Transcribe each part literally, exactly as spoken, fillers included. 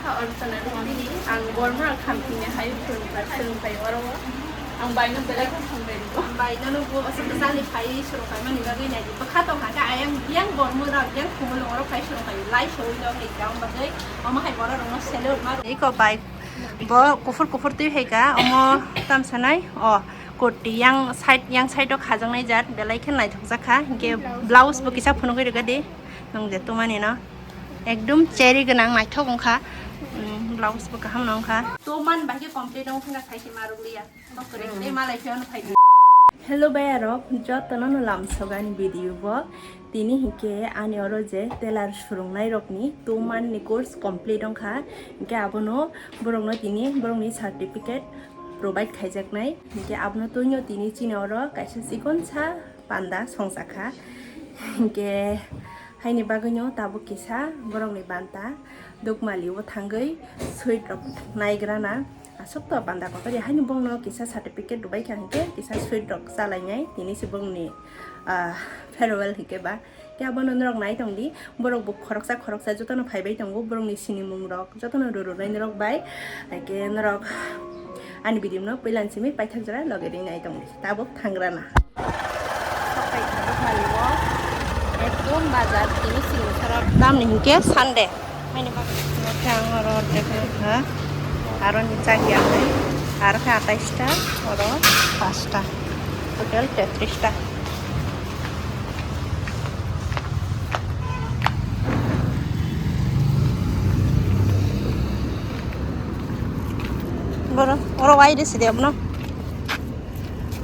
Oro chana rwmani ang Borma khamtini hai phwrwngkha, phwrwngkha oro. Ang baino belai khe hambai rwgo. Baino no bo aswk kwchangni phai swrwngkha mani bagwi nai di. Bwkha tong kha khe ayang yang Borma rok yang Khumulwng oro phai swrwngkha lai soi no hai kha bagwi omo hai borok rokno salute ma. Iko bai bo kuphur kuphur twi hai kha omo tam sanai o kurti yang side yang side o khajaknai jat belai khe naithokjak kha hinkhe blouse bo kisa phunugwi rwgadi nung je tumani no. Ekdum cherry gwnang naithok wngkha. Mm, blouse bo kaham no wngkha. To man bai khe complete wngkha na khai se maruk liya. Kok kwrwi tei malai phiyano phai di. Hello bayarok, jotono no lamsok ani video bo. Tini hinkhe ani oro je tailor swrwngnai rokni two month ni course complete wngkha. Hinkhe abono borokno tini borokni certificate provide khaijaknai. Hinkhe abono twino tini chini oro kaisa chikonsa panda songjakha. Hinkhe haini bagwino tabuk kisa borokni banta Dukmali o thangwi sweet rok naigrana aswk to panda kotor ya haini bongno kisa certificate rwbaikha hinkhe kisa sweet rok chalainai tini se bongni, ah, farewell hinkhe ba. Khe abono norok nai tongdi, borok bo khoroksa khoroksa jotono phaibai tongo, borokni sinimung rok jotono rwrwnai norok bai. Haikhe norok ani video no puila simi paithak jora loge ri nai tongdi. Tabuk thangrana. Ekdom bazar tini sini sara. Tamni hinkhe Sunday. Haini bagwi ang oro ordek wngkha. Aro ni chak ya. Aro khe atais ta, oro pas ta. Total tetris ta. Boro, oro wai de sidi abono.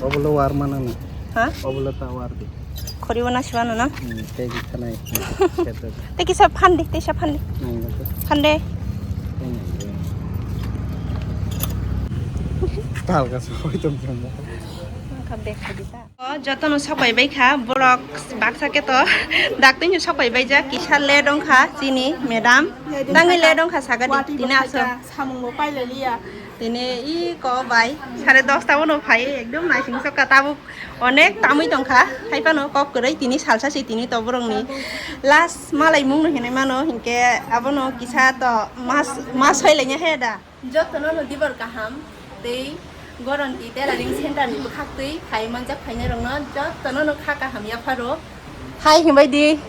Obo lo war mana na. Ha? Obo lo ta war di. Khori wana siwa na na. Hmm, tei di khanai. Tei kisa phandi, tei sa phandi. Nang ba. Phande. Tal ka sa hoi tom jang. Ka bek di ta. O, jotono sopai bai kha, borok baksa khe to daktwino sopai bai jak, kisa late wngkha chini madam. Tangwi late wngkha sakha di, tini aswk. Samung bo pailaliya. Tini i ko bai, sare dosta bono phai, ekdom naising sokha tabuk onek tamwi tongkha. Hai phano kok kwrwi tini salsa se tini to borokni last malai mungno hinwi mano, hinkhe abono kisa to mas, mas hoilainya he da. Jotono no dibor kaham tei Goronti Tailoring Center ni bwkhaktwi khai manjak phainairokno jotono no kha kaham yapharo. Hai himbai di.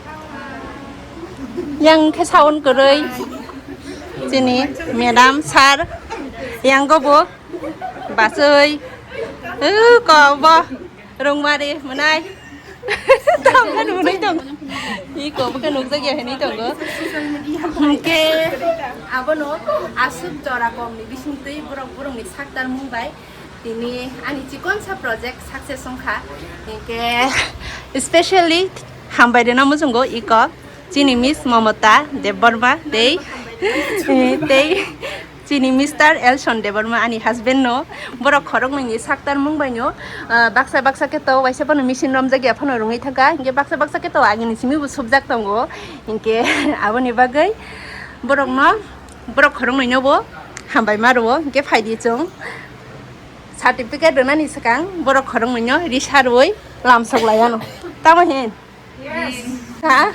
Yang khe sound kwrwi. Chini madam, sir. Yang go bo. Bachoi. Uh, ko bo. Rungmari mwnai. Tamkhe nunui tong. Iko bokhe nukjakya hinui tongo. Hwnkhe abono aswk jora komni bisingtwi borok borokni saktar mung bai tini ani chikonsa project success wngkha. Hinkhe specially hambai rwna muchungo iko chini Miss Mamata Debbarma tei, tei Chini Mister Elson Debbarma ani husband no borok khoroknwi ni saktar mung bai no, ah, baksa baksa khe to waisa phano machine romjak ya phano rwngwi thangkha, hinkhe baksa baksa khe to agini simi bo subjak tongo, hinkhe aboni bagwi borok no, borok khoroknwi no bo hambai ma rwo, hinkhe phaidi chwng certificate rwnani swkang borok khoroknwi no risa rwui lamsok lai ano, tamo hin? Ha?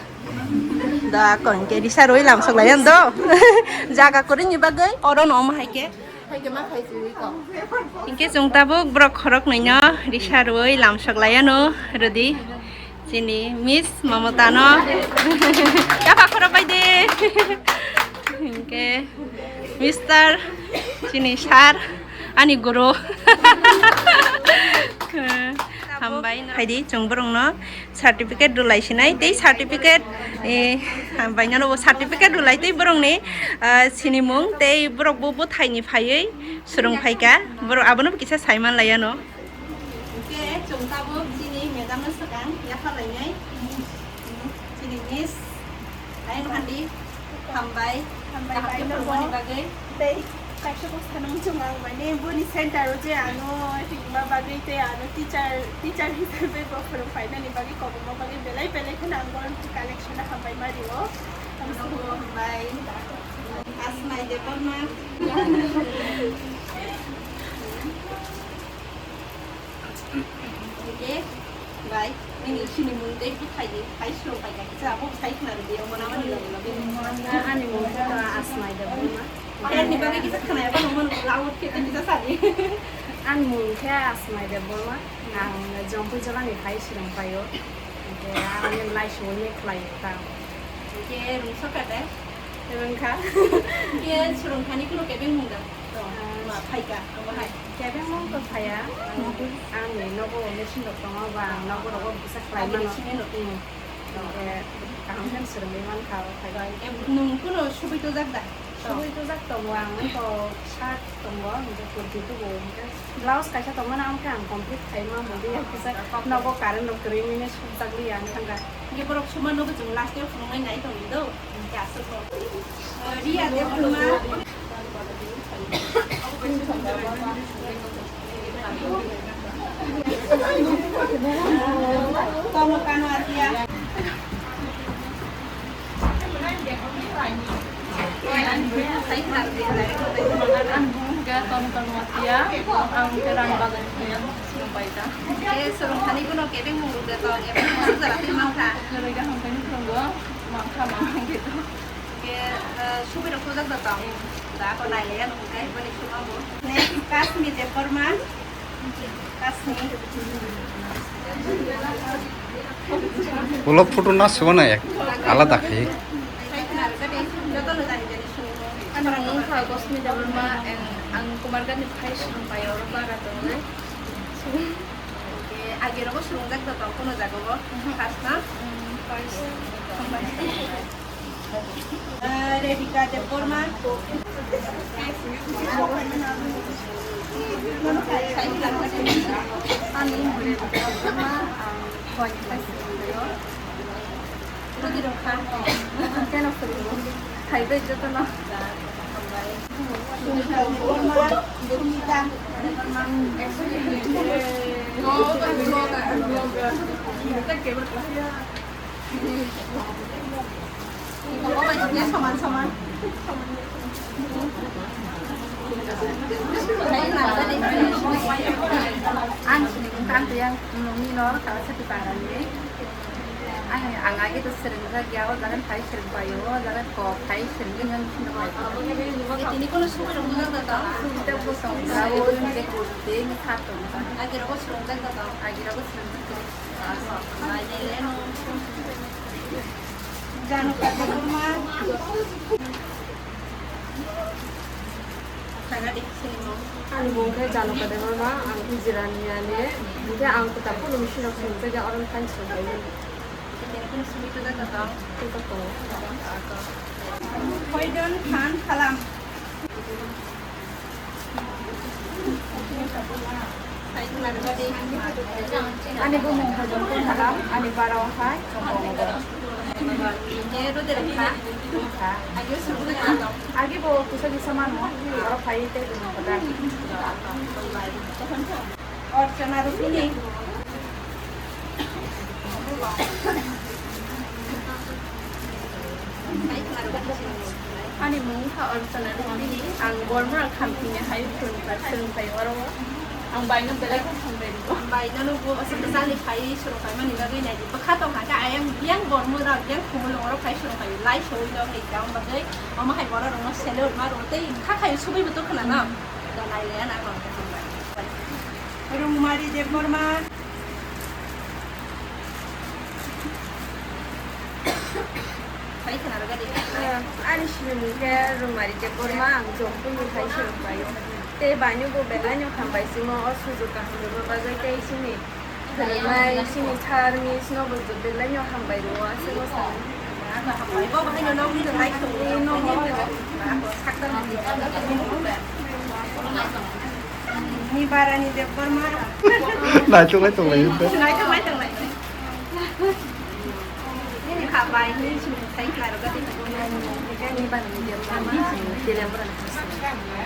Da, kon ke risa roi lamsok lai do. Jaga kori ni bagwi oro no ma hai ke. Hai ke ma khai si ko. Hinkhe chwng tabuk borok khoroknwi no risa roi lamsok lai ano rwdi. Chini Miss Mamata no. Yapha khoro bai de. Hinkhe Mister chini sir ani guru. Hambai no. Haidi chwng borok no certificate rwlai sinai tei certificate, eh, hambai no bo certificate rwlai tei borok ni, ah, sinimung tei borok bo bwthai ni phaiwi swrwng phaikha. Borok abono bo kisa saiman lai ano. Hinkhe chwng tabuk chini madam no swkang yapha lainai. Chini Miss Ayang Handi, hambai. Hambai bai no bo. Tei kaisa kok sana muchung ang mane boni center o je ano ringma bagwi tei ano teacher, teacher hisabe bo phwrwng phainani bagwi kobongma bagwi belai belai kheno ang boni collection hambai ma rio. Hambai. Asmai Debbarma. Oke, bye. Nini sini mung tei bwthai di, hai srong pai kha kisa, abo sai khna rwdi, omo na mani loge loge. Ani mung khe Asmai Debbarma. Ani bagwi kisa khwnaya ba nangmano, laut khe tei kisa sadi. Ani mung khe Asmai Debbarma, ang Jompui jolani phai swrwng paio. Hwnkhe ang lai suwui khlaio tang. Hwnkhe rwngsa kha de? Rwngkha. Hwnkhe swrwngthani kuno kebeng mung da? Tong. Ah. Ma phaika, ang bahai. Kebeng mung to phaya. Ang, ani nogo machine rok tongo ba, ang nogo rogo kisa khlai mano. Agini simi no. Hmm. Hwnkhe kaham khe swrwngwi mankha o phai. Hwnkhe nwng kuno subui tujak da? Subui tujak tongo, ang to shirt tongo, hwnkhe kurti tubu, hwnkhe blouse kaisa tongmani, ang khe ang complete khaima, body ya kisa nogo current rok kwrwi mini sukjak liya, ang thangkha. Hwnkhe borok suma nogo chwng last o phunuknai nai tongdi do, hwnkhe aswk no. Riya Debbarma. Tomo Kano Atia. Ang bumung khe Tomo Kano Atia, ang khe Rani Bazar ni phaiya, swrwng paita. Eh, swrwng thani kuno kebeng mung rwgwi tong, eba mung sujala twi mankha. Kwrwi kaham khe phwrwngo, mankha, mankha khe to. Ke, eh, subui rok sujak da tong. Da ko nai le ya nung kai boni suma bo. Next, Kasmi Debbarma. Kasmi. Ulo photo na subo na ek alada khai. Sai khna rwgadi, joto no jani jani sunu. Ani mung kha Kasmi Debbarma, and ang Kumarghat ni phai swrwng pai oro bara tongo. Ke agi rogo swrwngjak da tong, kuno jaga bo? Mhm. First na? Mm, first. Ah, Rebecca Debbarma. Ani Rebecca Debbarma, ang Khowai ni phai swrwngwi o. Rodi rok kha. Keno phwrwngo? Phaibai jotono. Sumita Debbarma, Sumita Debbarma. Soman, soman. Ang sini kang tu yang nungni no, kala sati parang ni. Ang, ang agi tu sering saja, o jalan pai sering payo, o jalan ko pai sering dengan sini payo. Ini kono suka dong, nggak tahu. Kita kosong tahu, ini kurti, ini satu. Agi rokok sering saja tahu. Agi rokok sering saja. Januka Debbarma. Ani mung khe Januka Debbarma, ang Jirani ani, hwnkhe ang kwtal phano machine rok swngjak ya, oro phai swngjak ya. Koidon Khan Khalam. Ani bumung khe Jompui Khalam, ani bara o hai Chongkong. Agi bo kisa kisa mano, oro phai tei bumung khe da. Archana Rupini. Ani mung kha Archana Rupini, ang Bormora Khamtini hai phwrwngkha, swrwngphai oro. Ang baino belai khe hambai rwo. Baino no bo aswk kwchangni phai swrwngphai mani bagwi nai di. Bwkha tong kha khe ayang biyang Bormora biyang Khumulwng oro phai swrwngphai lai soi no hai khe ang bagwi omo hai borok rokno salute ma rwo tei kha khai subui bo tong khna no. Da nai le na ko hambai. Rungmari Debbarma. Ani sinimung khe Rungmari Debbarma, ang Jompui ni phai swrwngphai o. Tei baino bo belai no hambai simo o sujok kaham rwma bagwi tei chini khwnwi chini sir miss no bo belai no hambai rwo aswk o sano. Ni Barani Debbarma. Naitok lai tonglai. Naitok lai tonglai. Nini kha bai, nini sini sai khlai rok gati. Ni Barani Debbarma, Telembrani.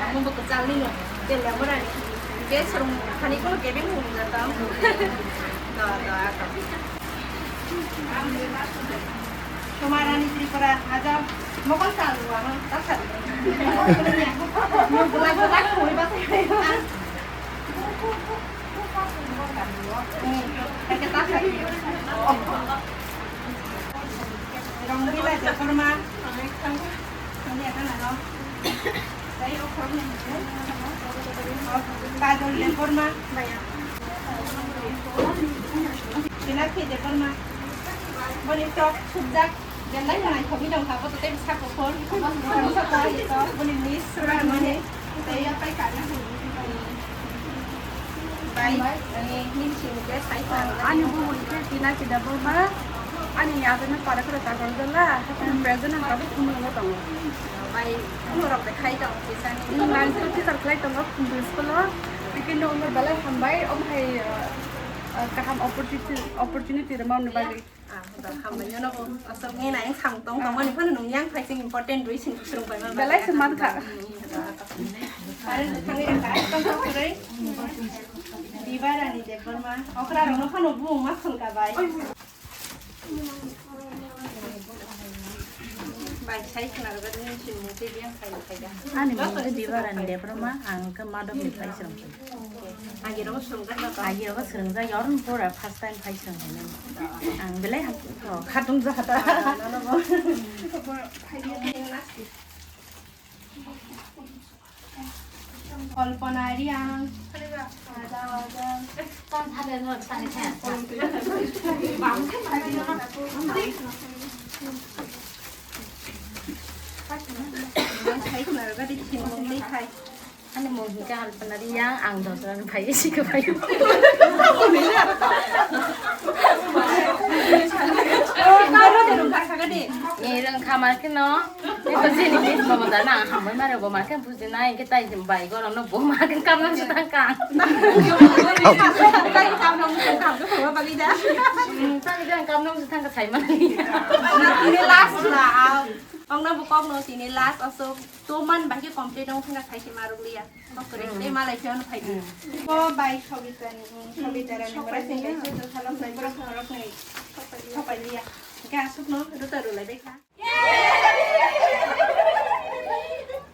Amo bo kwchal nino, Telembrani. Ke sorong khani ko kebeng hum jata. Do, do, ako. Somarani Tripura, aja mokol sal wa, ta sal. Mokol sal wa, ta sal. Rongmila Debbarma. Ani akan ano. Kajol Debbarma. Pinaki Debbarma. Boni tok subjak. Belai manai khobi dong kha, bo to tei bwsa kuphur. Boni miss Subrahmani. Tei Bai, ani nini simi khe sai kha. Ani bumo hwnkhe Pinaki Debbarma, ani agana para khe Takarjala, haphang present ang tabuk Khumulwngo tongo. Bai, Khumulwng rok bai khai tong kisa ni. Nang to teacher khlai tongo Khumulwng school o, tei khe no belai hambai, omo hai, ah, ah, kaham opportunity, opportunity rwmani bagwi. Ah, hambai no bo aswk ni nai samung tong tongmani phano nung yang phai sing important rwi sing swrwng bai ma. Belai se man kha. Are thangwi rwkha, tong tong kwrwi. Dibarani Debbarma, okra rokno phano buma khulka bai. Bai, sai khna rwgadi nini simung tei biyang sai khaida. Ani mung khe Dibarani Debbarma, ang khe Madhobni phai swrwng. Agi rogo swrwngjak na to? Agi rogo swrwngjak, yorno pura first time phai swrwng hinwi. Ang belai ha-, oh, khatung jahata. Kalpana Riang. Ada, ada. Tam thale no sani kha. Bang kha. Bang khai khna rwgadi khin khai. Ani mung hingke Kalpana Riang, ang dosra ni phai, isi khe phai. Ni rwng kha mar khe no, ni to jeni ni bo mo da na, hambai mare bo mar khe buji nai, hingke tai bai gorok no bo mar khe kam nang sitang kang. Tai kam nang sitang kang, ko ba bagi da. Hmm, tai kam nang sitang ka sai mani. Ini last la, ong na bo kok no tini last asok, to man bai khe complete ong thang ka sai se maruk liya. Kok kwrwi tei malai phiyano phai di. Bo bai Sobitani, mm, Sobitani mura sing kaisa to salok nai borok borok nai. Sopai liya. Hingke aswkno ruta rulai bai kha.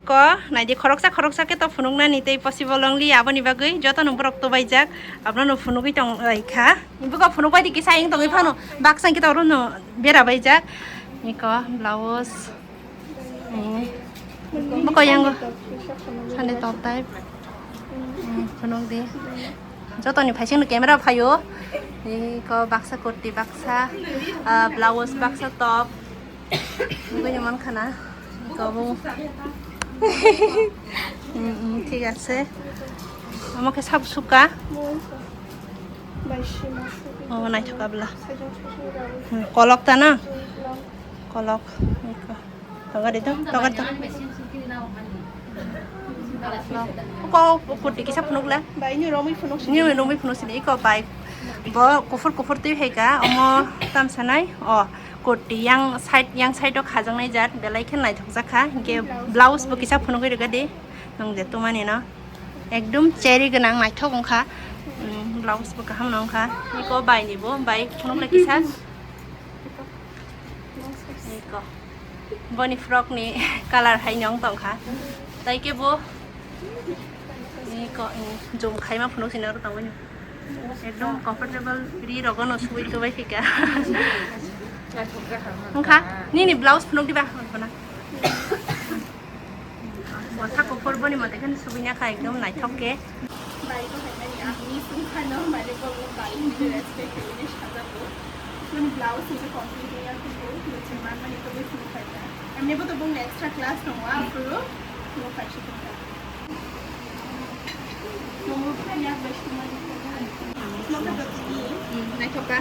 Ko, naidi khoroksa khoroksa khe to phunuknani tei possible wng liya, aboni bagwi jotono borok tubaijak, abono phunugwi tong lai kha. Buko phunuk bai di kisa ayang tongwi phano, baksa hingke to orono bera baijak. Niko, blouse. Eh, bwkha yango Sunday top type. Eh, phunuk di. Jotoni phaising no camera phaio. Eh, ko baksa kurti, baksa, ah, blouse, baksa top. Bini man khana. Ko bo. Hmm, hmm, thik ase. Omo khe sab suka. Oh, naithok abla. Hmm, kolok ta na? Kolok. Tongo de to, tongo de to. Ko kurti kisa phunuk le. Bai, ni romwi phunuk sini. Ni romwi phunuk sini, iko bai. Bo kuphur kuphur twi hai ka, omo tam sanai. O, kurti yang side, yang side o khajang nai jat, belai khe naithok jak kha. Hingke blouse bo kisa phunugwi rwgadi. Nung je tumani no. Ekdom cherry gwnang naithok wngkha. Mm, blouse bo kaham no wngkha. Iko bai ni bo, bai phunuk le kisa. Iko. Boni frock ni colour hai nong tongkha. Tai ke bo. Iko, mm, jum khaima phunuk sina ro tongwi. Ekdom comfortable ri rogo no sui tubai phika. Wngkha, nini blouse phunuk diba? Bwsa kuphur boni mote khe subina kha ekdom naithok khe. Bai bo hai mani ang ni sung khano mane bo bai ni respect ni sajago. Boni blouse ni complete ya ko ko ni se man mani to bisi khai ta. Amne bo to bong extra class no wa pro no khai shi ta. Naithoka.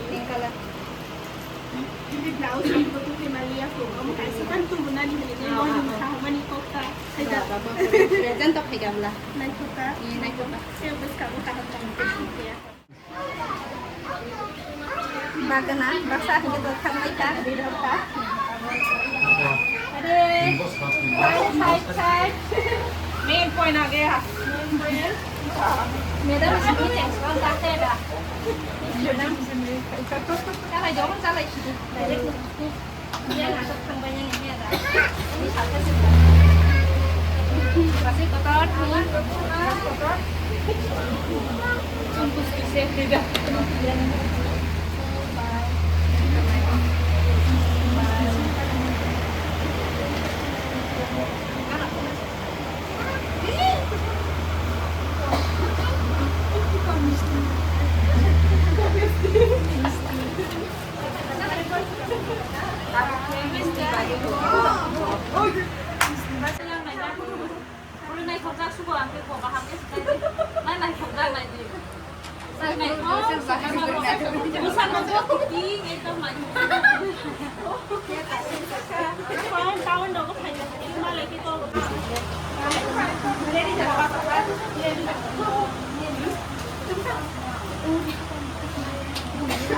Pink color. Ini blouse ni butuh ni mali aku. Kamu kasih kan tuh benar ni ini. Mau ni mukha mani kok ta. Present to phai gamla. Naithoka. Ini naithoka. Saya bes kamu tahan tahan ya. Bagana, baksa hingke dotthang mai kha, ri rok kha. Are, side, side, side. Main point age ha. Main point. Madam, sini thanks, kau tak ada. Madam, sini. Kalai jauh, kalai sini. Direct.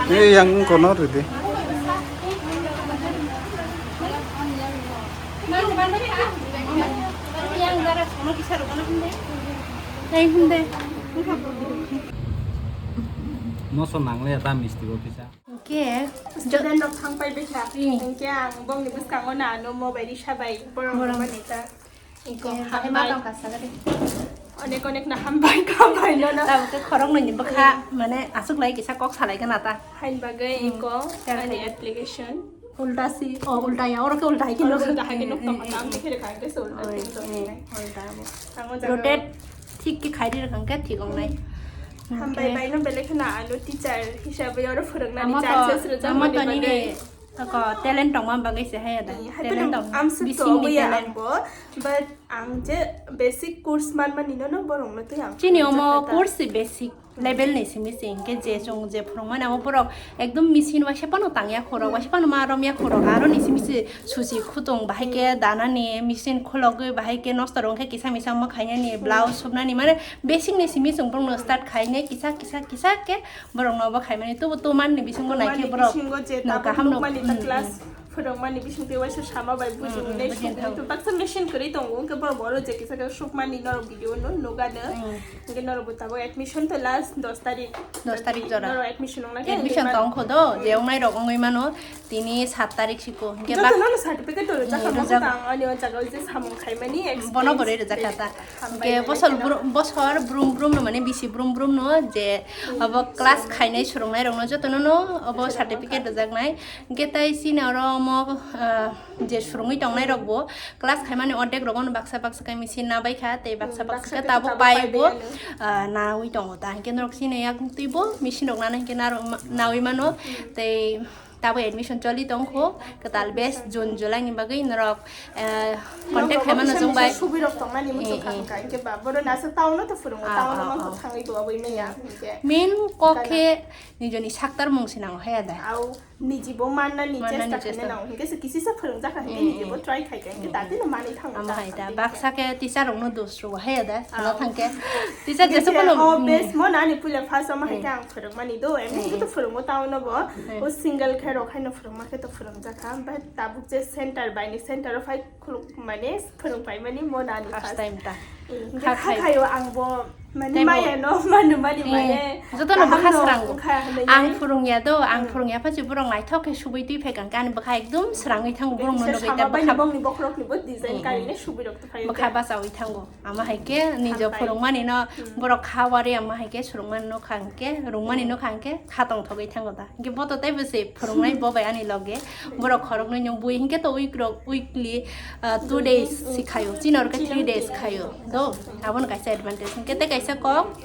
Eh, yang kono ridi. Moso nangle ta misti bo kisa. Oke. Student rok thang pai bikha. Hmm. Hingke ang bongni bwskango na ano mobile risa bai borok. Borok. Rwmani ta. Iko. Eh, hambai. Bahai ma tongka sagadi. Onek onek na hambai, hambai no na. Tabuk ke khorok nini bwkha, mane aswk lai kisa kok salai gana ta. Hain bagwi. Hmm. Iko, ani application. Ulta si, oh, ulta ya, oro ke ulta hai khe. Oro ulta hai khe nuk tong. Eh, eh, tang eh. Khe khe khe se ulta. Oi, khe eh, ulta. Ulta bo. Ang o jaga rotate thik khe khai ri rwkha khe thik ong nai. Hambai. Hingke bai no belai kheno ano teacher hisabe oro phwrwng nani amo to, chances rwjak amo mani to bagwi. Nini ako talent tongma bagwi se haya da. Eh, hai talent phano tong. Amswk to bisingni obo ya talent. Ang bo, but ang je basic course man mani no, no borok no twi ang chini phwrwng omo jakha ta. Course se basic. Level ni simi se hingke je chwng je phwrwngmani abo borok ekdom machine waisa phano tangya khorok, waisa phano ma romya khorok, aro ni simi se susi khutung bahai khe danani machine khulogwi bahai khe nosto rwng khe kisa misa omo khainani blouse subnani mane basic ni simi chwng borokno start khainai kisa kisa kisa khe borokno obo khaimani tubu tuman ni bisingo nai khe borok bisingo je nang tabuk kaham nuk nukmani ta mm, class mm. Phwrwngmani bisingtwi waisa sama bai bujingnai mm, mm, bujing sugwi thang. Baksa machine kwrwi tongo, hwnkhe borok boro je kisa khe sukmani norok video no nugano. Mm. Hwnkhe norok bo tabuk admission to last dos tarik. Dos tarik jora. Norok admission wngna khe admission hwnkhe tong kho do, je wngnai rok wngwi mano, tini sat tarik siko. Hwnkhe joto bak- nono certificate to rwjak mm, kha, rwjak. Tang ani o jaga o je samung khaimani bono experience borwi rwjak kha ta. Hambai hwnkhe bai bosor kheno. Bru-, bosor brum brum no mane bisi brum brum no je mm, abo class khainai swrwngnai rok no joto nono abo certificate rwjaknai. Hwnkhe tai chini oro omo, ah, je swrwngwi tongnai rok bo class khaimani ordek rogo no baksa baksa khe machine nabai kha tei baksa hmm, baksa baksa khe tabuk tabuk pai bo, pai bai ano. Ah, nawi tongo ta hwnkhe norok chini yak twi bo machine rok nana hwnkhe naro ma-, nawi mano hmm. Tei tabuk admission choli tong kho kwtal best admission. June July ni bagwi norok, eh, contact khaimano chwng bai subui rok tongnani muchung eh, kha eh. Hwnkha hwnkhe ba bono nasa town o to phwrwngo ah, town o ah, mangkha ah. Thangwi bo abui manya hwnkhe main kok khe nijoni saktar mung se nango haya da. Au. Niji bo mannani chesta khaina nango, hwnkhe se kisisa phwrwngjak kha, hwnkhe niji bo try khai kha, hwnkhe dati no manwi thango. Amo hai da, baksa khe teacher rok no dos rwo hai da, salo thangkhe. Teacher jesu kono, oh, best mo nani puila first omo hai khe ang phwrwngmani do, em to phwrwngo town o bo, o single khe rok haino phwrwngma khe to phwrwngjak kha, but tabuk je center bai ni center o phai khuluk mane phwrwng paimani mo nani first time ta. Hwnkhe kha khayo ang bo. Mani maya no manu mani mane joto no bwkha srango. Ang phwrwngya do, ang phwrwngya pha se borok naithok khe subui twi phai kha, ani bwkha ekdom srangwi thango, borok no nugwi ta bwkha bongni bokhorok ni bo design karinai subui rok twi phai bwkha bachawi thango. Ama hai khe nijo phwrwngmani no borok kha wari ama hai khe swrwngmani no kha hwnkhe rwngmani no kha hwnkhe kha tongthogwi thango ta. Hwnkhe bo to teibo se phwrwngnai bo bai ani loge. Borok khoroknwi no bui hwnkhe to week rok weekly, ah, two days si khaio. Chini oro khe three days khaio. Do, abono kaisa advantage. Hwnkhe tei kaisa kok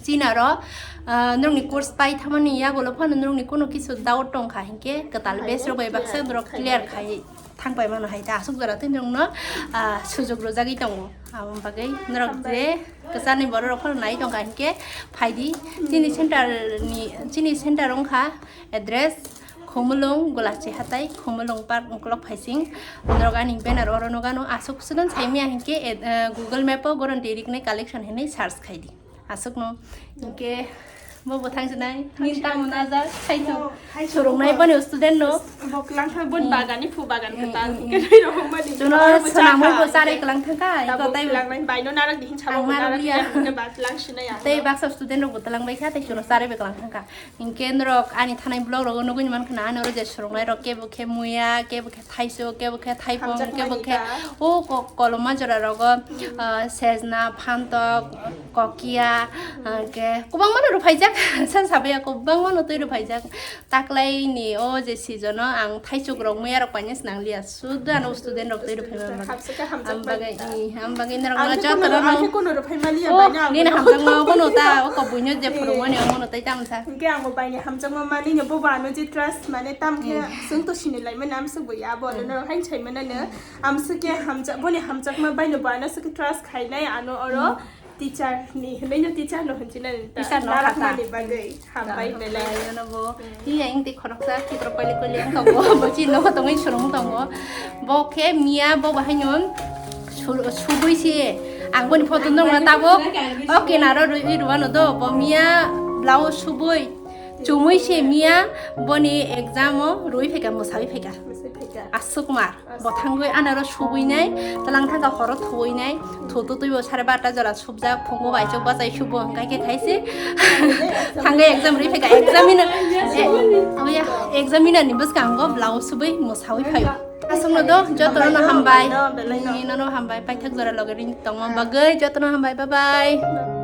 chini oro, ah, norokni course pai thamani yagulo phano norokni kono kisu doubt tongkha hwnkhe kwtal base rok bai baksa borok clear khai thangpai mano hai ta aswk jora tei norokno, ah, sujok rwjagwi tongo. Aboni bagwi norok je kwchani borok rok phano nai tongkha hwnkhe phaidi chini center ni, chini center wngkha address Khumulwng, Golachi Hatai, Khumulwng Park, Ukolog Phaising. Norok ani banner oro nukano aswk student saimaya hwnkhe, eh, Google Map o goron direct nai collection hinwi search khaidi. Aswkno hwnkhe bo bo thangsinai, nini tamo naja, khaito. Surungnai boni student no. Bo kwlangkha, boni bagani phu bagan kwtal. Hwnkhe nai rohormani. Chuno swnamwi bo chare kwlang thangkha, iko tei kwlangnai baino narak dihin sabo narak dihin ba kwlang sinai ang. Tei baksa student rok bo twlang baikha, tei chuno chare be kwlang thangkha. Hinkhe norok ani thanai vlog rogo nugwi mankha na, ani oro je swrwngnai rok kebo khe muya, kebo khe thaichuk, kebo khe thaipung, kebo khe o ko-, koloma jora rogo, ah, sejna, phantok, kokia, ah, khe kwbangma no rwphaijak, sa sabaya kwbangma no twi rwphaijak. Taklaini o je season o ang thaichuk rok muya rok paina swnangliya. Sudu ano student rok tei rwphai mani bagwi. Hamsaka hamjak bai. Am bagwi, i, am bagwi norok no joto rok no. Ang khe kono rwphai maliya bai na. Nini hamjakma obo no ta, o kok buino je phwrwngmani omo no tai tamo sa. Hwnkhe ang bo baini hamjakma mani no bo ba ano je trust mane tam khe swng to sini lai mani amswk bo ya bo ano norok hain sai mani no. Amswk khe hamjak, boni hamjakma bai no bo ano swk trust khainai ano oro. Teacher ni, hwnwi no teacher no hwnwi nai ta. Teacher no kha ta. Narwkmani bagwi hambai belai. Hambai, ano bo. Hmm. Iya, ang tei khoroksa khikrok koile koile wng tongo. Bo chini nogo tongwi swrwng tongo. Bo khe miya bo bahai no su-, subui se. Ang boni photo no ma tabuk. O kinaro rwi rwano do. Bo miya blouse subui. Chumui se miya boni exam o rwi phaika, mwsawi phaika. Mwsawi phaika. Aswk mar. Bo thangwi anaro subui nai, tlang thangkha horo thuwi nai, thu tu twibo sare barta jora subjak, phungo bai chok bachai subo, hwnkha khe khaisi. Thangwi exam ri phaika, examiner, eh, oya, examiner ni bwskango blouse subui mwsawi phaio. Aswkno do, jotono hambai. Hambai no, belai no. Nini nono hambai, paithak jora loge ring tongma bagwi, jotono hambai, bye bye.